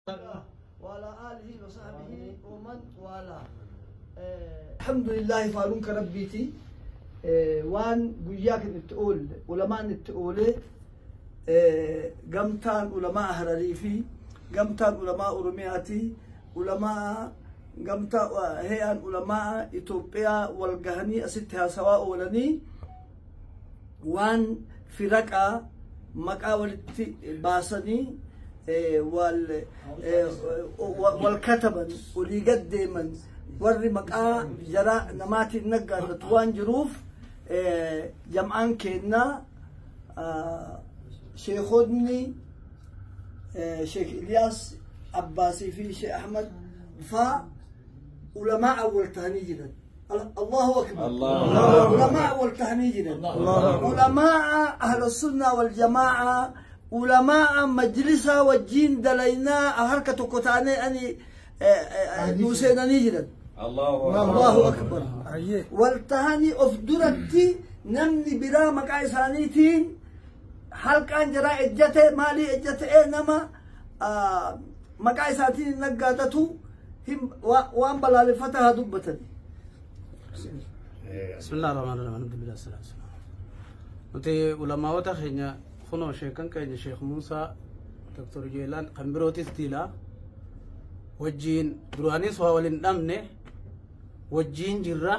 وعلى آله وصحبه ومن والاه. الحمد لله faaruun rabbiiti. Waan guyyaa kan itti oolle, ulamaan itti oolee, gamtaan ulamaa Hararii fi gamtaan ulamaa Oromiyaati, ulamaa gamtaa he'aan ulamaa Itoophiyaa wal gahanii asitti haasawaa oolanii, waan firaqaa maqaa walitti baasanii wal kataban, olii gad deeman, warri maqaa jara namaatiin naggaadatu waan jiruuf, jam'aan kennaa sheekonni Sheekh Iliyaas Abbaasii fi Sheekh Ahmad faa ulamaa wal tahanii jiran. Allahu akbar. Ulamaa wal tahanii jiran. Ulamaa ahla sunna wal jamaa, ulamaa majlisa wajjin dalaynaa, harka tokko taanee ani nuu seenanii jiran. Allahu akbar. Wal tahanii of duratti namni biraa maqaa isaaniitiin halqaan jaraa ejjate maalii ejjate nama maqaa isaatiin naggaadatu waan balaaleffata haa dubbatani. بسم الله الرحمن الرحيم، الحمد لله والصلاة والسلام. Nuti ulamaawota keenya kunoo sheekan keenya Sheekh Muusaa, Dr. Jeelaan kan birootis diilaa wajjiin duraanis waa waliin dhabne, wajjiin jirra,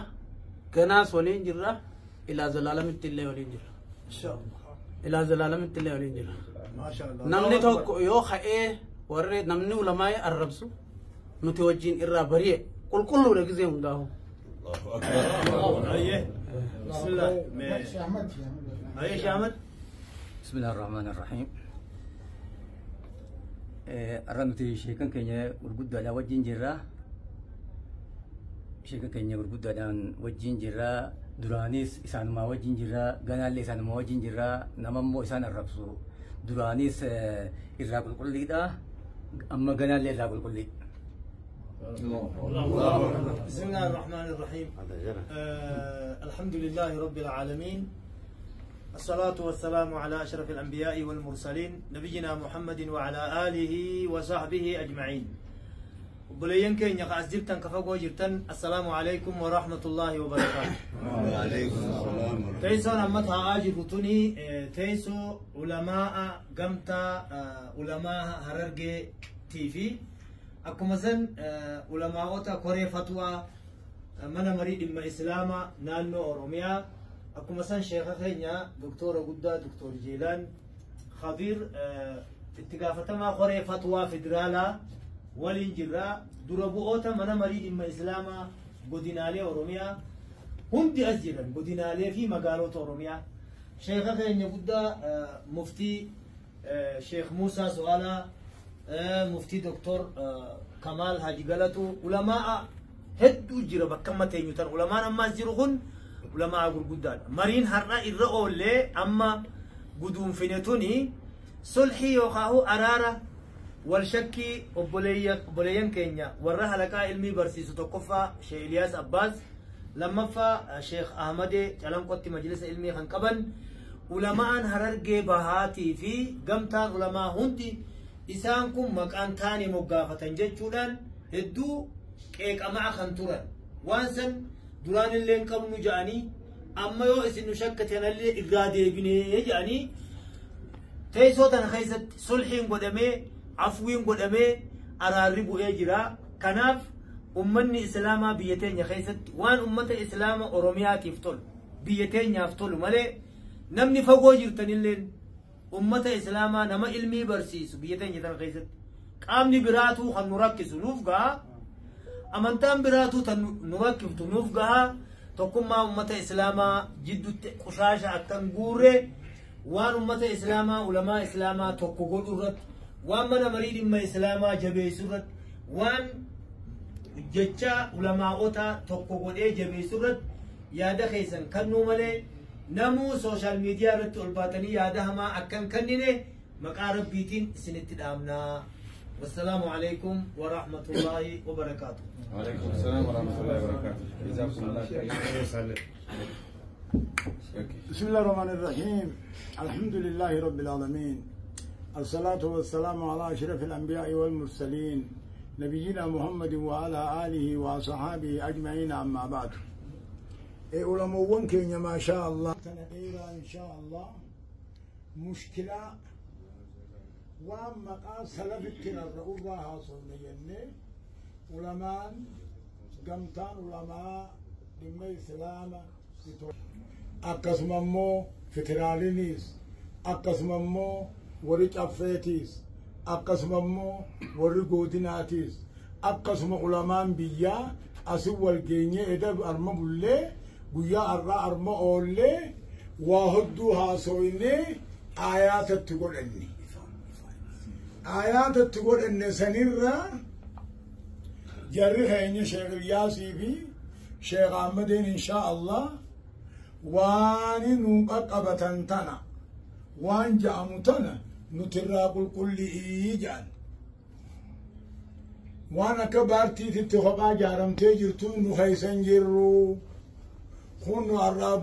ganaas waliin jirra, ilaa zalaalamitti illee waliin jirra. Ilaa zalaalamitti illee waliin jirra. Namni tokko yoo ka'ee warri namni ulamaa arrabsu, nuti wajjiin irraa bari'e qulqulluudha gizee hundaahu. بسم الله. أيه أحمد. بسم الله الرحمن الرحيم. Arra nuti sheekan keenya gurguddaadhaan wajjin jirra. Sheekan keenya gurguddaadhaan wajjin jirra. Duraanis isaanumaa wajjin jirra. Ganaallee isaanumaa wajjin jirra. Nama immoo isaan arrabsu duraanis irraa qulqulliidha. Amma ganaallee irraa qulqullii. بسم الله الرحمن الرحيم. الحمد لله رب العالمين، الصلاة والسلام على أشرف الأنبياء والمرسلين، نبينا محمد وعلى آله وصحبه أجمعين. Obboleeyyan keenya ka as jirtan, ka fagoo jirtan, السلام عليكم ورحمة الله وبركاته. Teessoon amma taa'aa jirru tuni teessoo ulamaa gamtaa ulamaa Harargeetii fi akkuma san ulamaa'ota koree fatwaa mana marii dhimma islaamaa naannoo Oromiyaa, akkuma san sheeka keenya doktora guddaa Doktor Jeelaan Khabiir, itti gaafatamaa koree fatwaa federaalaa waliin jirra. Dura bu'oota mana marii dhimma islaamaa godinaalee Oromiyaa hundi as jiran, godinaalee fi magaalota Oromiyaa, sheeka keenya guddaa muftii Sheekh Muusaa Su'aalaa, muftii Doktor Kamaal Haji Galatu, ulamaa hedduu jira. Bakka amma teenyu tan ulamaan ammaas jiru kun ulamaa gurguddaadha. Mariin har'a irra oollee amma guduunfine tuni sulhii yookaan araara wal shakkii obboleeyyan keenya warra halaqaa ilmii barsiisu, tokkoffaa Sheekh Iliyaas Abbaas, lammaffaa Sheekh Ahmadee Calanqotti majlisa ilmii kan qaban, ulamaan Harargee Bahaatii fi gamtaan ulamaa hundi isaan kun maqaan taane moggaafatan jechuudhaan hedduu qeeqamaa kan turan, waan san duraan illee hin qabnu ja'anii, amma yoo isin nu shakkatanallee irraa deebinee ja'anii, teessoo tana keessatti sulhiin godhamee, afwiin godhamee, araarri bu'ee jira. Kanaaf ummanni islaamaa biyya teenya keessatti waan ummata islaama Oromiyaatiif tolu, biyya teenyaaf tolu malee, namni fagoo jirtanilleen ummata islaamaa nama ilmii barsiisu biyya teenya tana keessatti qaamni biraatuu kan nu rakkisu nuuf gaha, amantaan biraatuu tan nu rakkiftu nuuf gaha. Tokkummaa ummata islaamaa jidduutti qushaasha akkan guurre, waan ummata islaamaa, ulamaa islaamaa tokko godhu irratti, waan mana marii dhimma islaamaa jabeessu irratti, waan jecha ulamaa'ota tokko godhee jabeessu irratti yaada keessan kennuu malee, namuu social media irratti ol baatanii yaada hamaa akkan kennine maqaa rabbiitiin isinitti dhaamnaa. والسلام عليكم ورحمة الله وبركاته. وعليكم السلام ورحمة الله وبركاته. جزاكم الله خير. بسم الله الرحمن الرحيم، الحمد لله رب العالمين. الصلاة والسلام على أشرف الأنبياء والمرسلين نبينا محمد وعلى آله وصحابه أجمعين أما بعد. علماء كينيا ما شاء الله تنقيرا إن شاء الله مشكلة وما سلف الرؤوة حاصل علماء قمتان علماء dhimma islaama akkasuma immoo federaaliinis akkasuma immoo warri caffeetiis akkasuma immoo warri godinaatiis akkasuma ulamaan biyyaa asin wal geenyee eda arma bullee guyyaa arraa arma oollee waa hedduu haasoynee aayaatatti godhanne aayaatatti godhanne sanirra jarri keenya Sheekh Ilyaasii fi Sheekh Ahmadiin insha Allah waan nu qaqqabatan tana waan ja'amu tana nutirraa qulqulli'ii jedhan waan akka baartiititti kophaa jaaramtee jirtu nu keessa hin jirru kun nu arraa.